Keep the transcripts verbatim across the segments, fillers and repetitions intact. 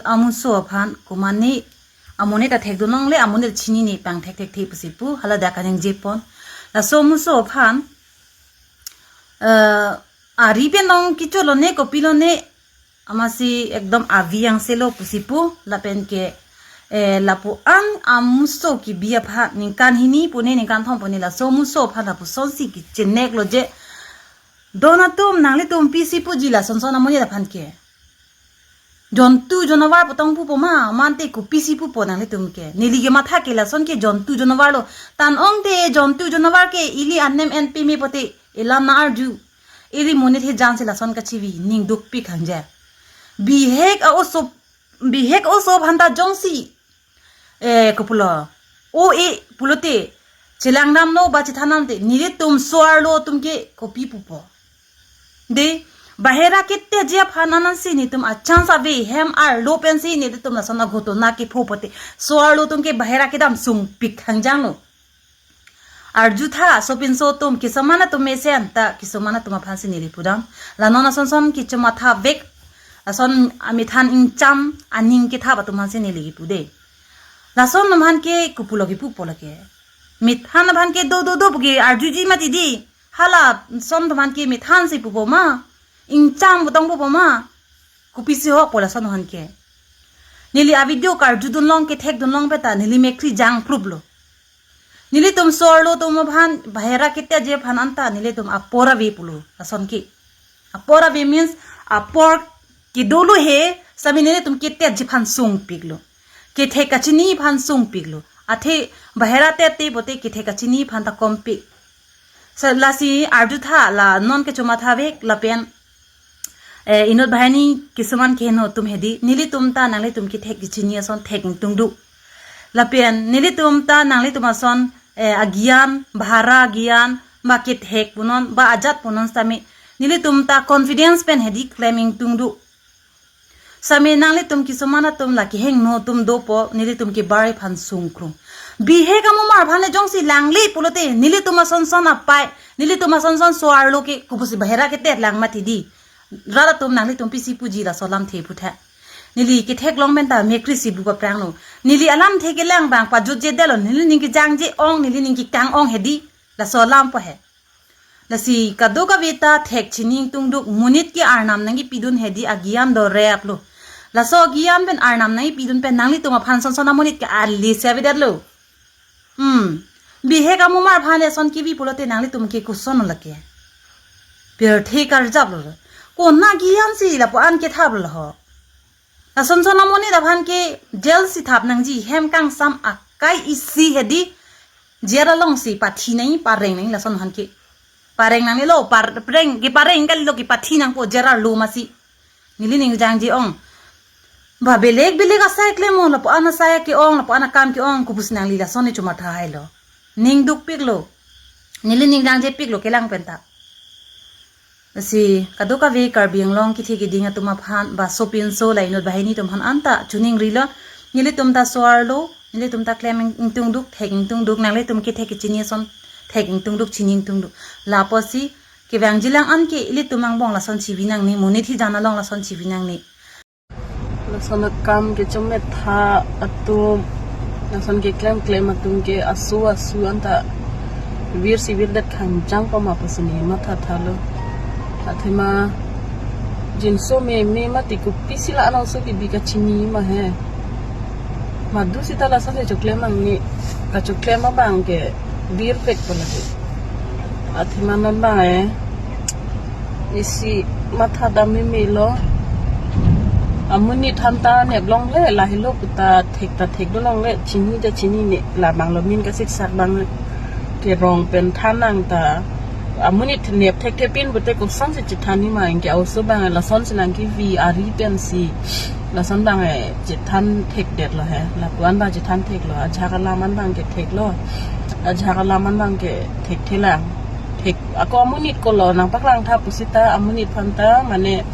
amuso aphan komane amonit ta thekdun longle, amonit chinine pangthek thekthe pusi pu, hala dak kaningje pon. Laso amuso aphan, eh, ari pen long kicho lone, kopi lone, amatsi ekdom avi angse lo pusi pu, lapen ke, eh, lapu-an amuso kebi aphan ningkan hini pune ningkan thom pune laso amuso aphan lapusonsi kichenek lo je, don atum nanglitum pisi puji lasonson amonit aphan ke. Jontu jonovar pu tong pupo ma, mante kopisi pupo nanglitum ke. Neli ke matha ke lason ke jontu jonovar lo. Tan ong te jontu jonovar ke ili anem en peme pote ilam na arju. Ili monit he jansi lason kachivi, ning dukpik hangja. Bihek a oso, bihek oso aphan ta jongsi, eh, kopulo, o e pulote, chelang damlo ba chethan damte, nelitum so-arlo atum ke kopi pupo. De, bahera ketheji aphan anansi netum a chance ave, hem arlo pensi netum lason aghotona kepho pote, so-arlo atum ke bahera kedam sungpik hangjang lo. Arjutha, sopinso atum, kisuman atum mesen ta, kisuman atum aphansi neli pudam. La non asonson kichomatha vek, lason amithan ingcham, aning kethap atum aphansi neli kipu de. Lason atum aphan ke kopulo kipupo lake. Mithan aphan ke do do do puke arjuji mati di. Hala son atum aphan ke mithansi pupo ma, ingcham pu tong pupo ma, kopisi hokpo lason atum aphan ke. Neli a video karjudun long kethekdun long peta neli mekri jang proof lo. Nelitum so-arlo atum aphan, bahera ketheji aphan anta nelitum apor ave pulo lason ke. Apor ave means apor kedo lo he, sami nelitum ketheji aphan sungpik lo. Kethek kachini aphan sungpik lo. Athe bahera tete pote kethek kachini aphan ta kompik. Sa lasi arjutha, la non kechomatha vek lapen, eh, inut banghini kisuman keheno atum hedi, nelitum ta nanglitum kethek kachini ason thek ingtungduk. Lapen nelitum ta nanglitum ason, eh, agyan, bahera agyan, ba kethek punon, ba ajat punon sami, nelitum ta confidence pen hedi klem ingtungduk. Sami nanglitum kisuman atum la kehingno atum dopo, nelitum ke bari aphan sungkrung. Bihek amumar aphan le jongsi langle pulote, nelitum asonson apai, nelitum asonson so-arlo ke kopusi bahera kethe lang mati di. Rat atum nanglitum pisi puji laso alamthe putha. Neli kethek long penta mekrisi bu paprang lo. Neli alamthe kelang abang pajutje detlo, neli ning kejangje ong, neli ning kekang ong hedi. Laso alam po he. Lasi kadokave ta thek chini ingtungduk, monit ke arnam nangkepidun hedi, agyan do rep lo. Laso agyan pen arnam nangkepidun pen nanglitum aphan sonson amonit ke ali se avedetlo. Hmm. Bihek amumar aphan le son kebi pulote nanglitum ke koson lake. Pirthe karjap lo. Kona agyan si lapu-an kethap lo ho. Lasonson amonit aphan ke jail si thap nangji, hem kangsam akai isi hedi, jail alongsi pathi nangji, pareng nangji lason aphan ke. Pareng nangjilo, par-, pareng, kepareng kalilo, kepathi nangpo jail arlo masi. Neli ning jangje ong. Ba belek belek asai klem ong, lapu-an asai ke-ong, lapu-an akam ke-ong, kopusi nangli lason ne chomatha hailo. Ning dukpik lo. Neli ning jangjepik lo kelang penta. Lasi kadokave Karbi Anglong kethe keding atum aphan ba sopinso la inut banghini atum aphan anta choningrilo, nelitum ta so-arlo, nelitum ta klem ing-, ingtungduk, thek ingtungduk, nanglitum kethek kachini ason thek ingtungduk, chini ingtungduk. Lapusi kevangjilang an ke ilitum angbong lason chivi nangne, monit hijan along lason chivi nangne. Lason akam kechometha atum, lason keklem klem atum ke asu asu anta virsi virdet khangjang pama pusi ne mathathalo. Athema jinso meme mati kopisi la anangso kebi kachini ma he. Madu sita lason kechoklem nangne, kachoklem abang ke virpek pala ke. Athema non bang e, isi matha dam meme lo. Amonit aphan ta nep longle, lahelo puta thek ta thekdun longle, chini ta chinine, labang lo min kasiksak abang kerong pen than nang ta. Amonit nep thekthe pin pute kosonsi chethan nima, anke aoso abang lasonsi nangkevi ari pensi. Lason abang e chethan thekdetlo he. Lapu-an abang chethan theklo. Ajahak alam an abang ke theklo. Ajahak alam an abang ke thekthelang. Thek, ako amonit kolo nangpaklang tha pusita amonit aphan ta mane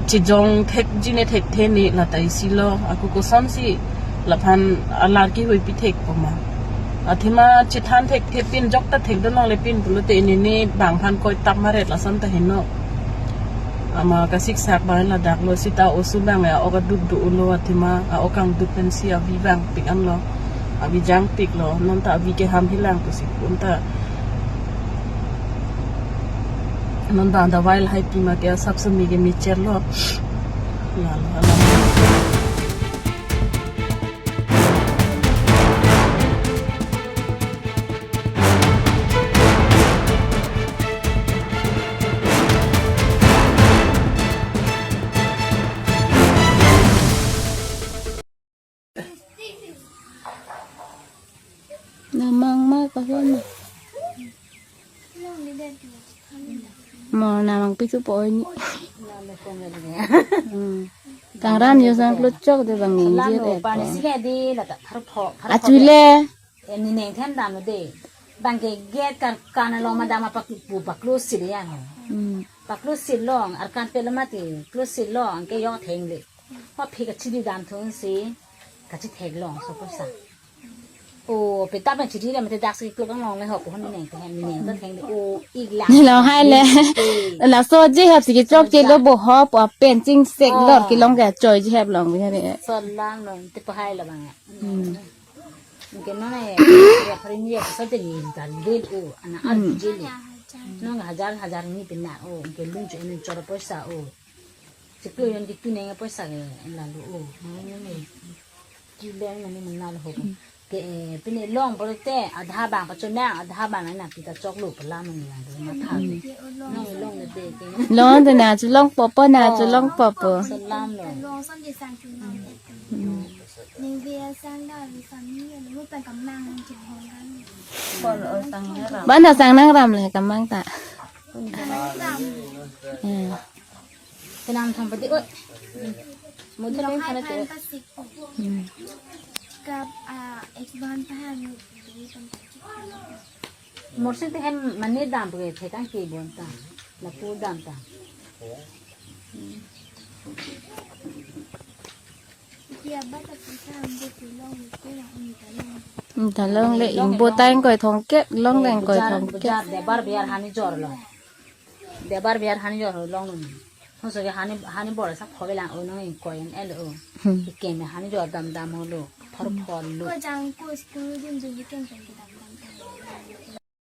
chejong thekji ne thekthe ne lata isi lo. Ako kosonsi laphan alar kehuipi thekpo ma. Athema chethan thekthe pin jokta thekdun longle pin pulote inine bang aphan koitap maret lason ta heno. Ama kasiksak abang ladak lo seta oso abang ya, ok aduk do-o lo athema, a-ok angduk pensi avi vangpik anlo, avi jangpik lo, non ta avi keham hilang pusi pu ta. Non ta dawai lahai pi ma ke asap semi ke mecher lo. Lalo, lalo. Namang ma kahwa ma. Mo namang pitu po ini. Hmm. Kangram yo sang kluchok de bang injir Lalo, eh, pani po. Sile di lata phar pho, phar pho. Achule. Eh, ni neng then dam de. Bang ke gate kan, kan along ma dam apa pu paklo sil ya no. Hmm. Paklo sil long, arkan pe lo mati, klo sil long, anke yo theng le. Wa phi kachidi dam thun si, kachi thek long, so ko sa. O, pe tap na chidi le mate dak si klok long le ho, ko ni neng te, ni neng ta theng le, o, ik lang. Ni lo hai le. Eh. Laso jihap si kechok che lo bo ho, po pen chingsek lor, oh, kelong kachoi jihap long bi hari. So lam long, te pahai lo bang. Hmm. Anke non e, ya, hari ni ya, sa te ni dan del o, ana al, hmm, jele. Non hajar, hajar ni pina o, anke lun chu en chor poisa o. Siklo yon kitu neng poisa ke lalo o. Mane ne. Kilo mane mana lo ho. Ke, eh, pine long bor te, adha bang pachonang, adha bang na pita chok lo pala mane lang do ma tha. Nong long de te. Long de na chu long popo na chu long popo. Salam lo. Bana sang nangram le kamang ta. Hmm. Kenam tham pati oi. Mudah ni khana tu. Hmm. Kap, ah, ek ban paham. Morsi te hem mane dam pe thekang ke bon ta. Lapu dam ta. Hmm, ta long le ingbo ta ingkoi thomkep, long le ingkoi thomkep. Bujar, bujar, debar biar hani jor lo. Debar biar hani jor long lo. Hoso ke hani, hani bor sa phobe lang o nong ingkoi en el o. Hmm. Ikem hani jor dam dam ho lo. Phar phar lo. Ko jang ko school din juli ken ken kita.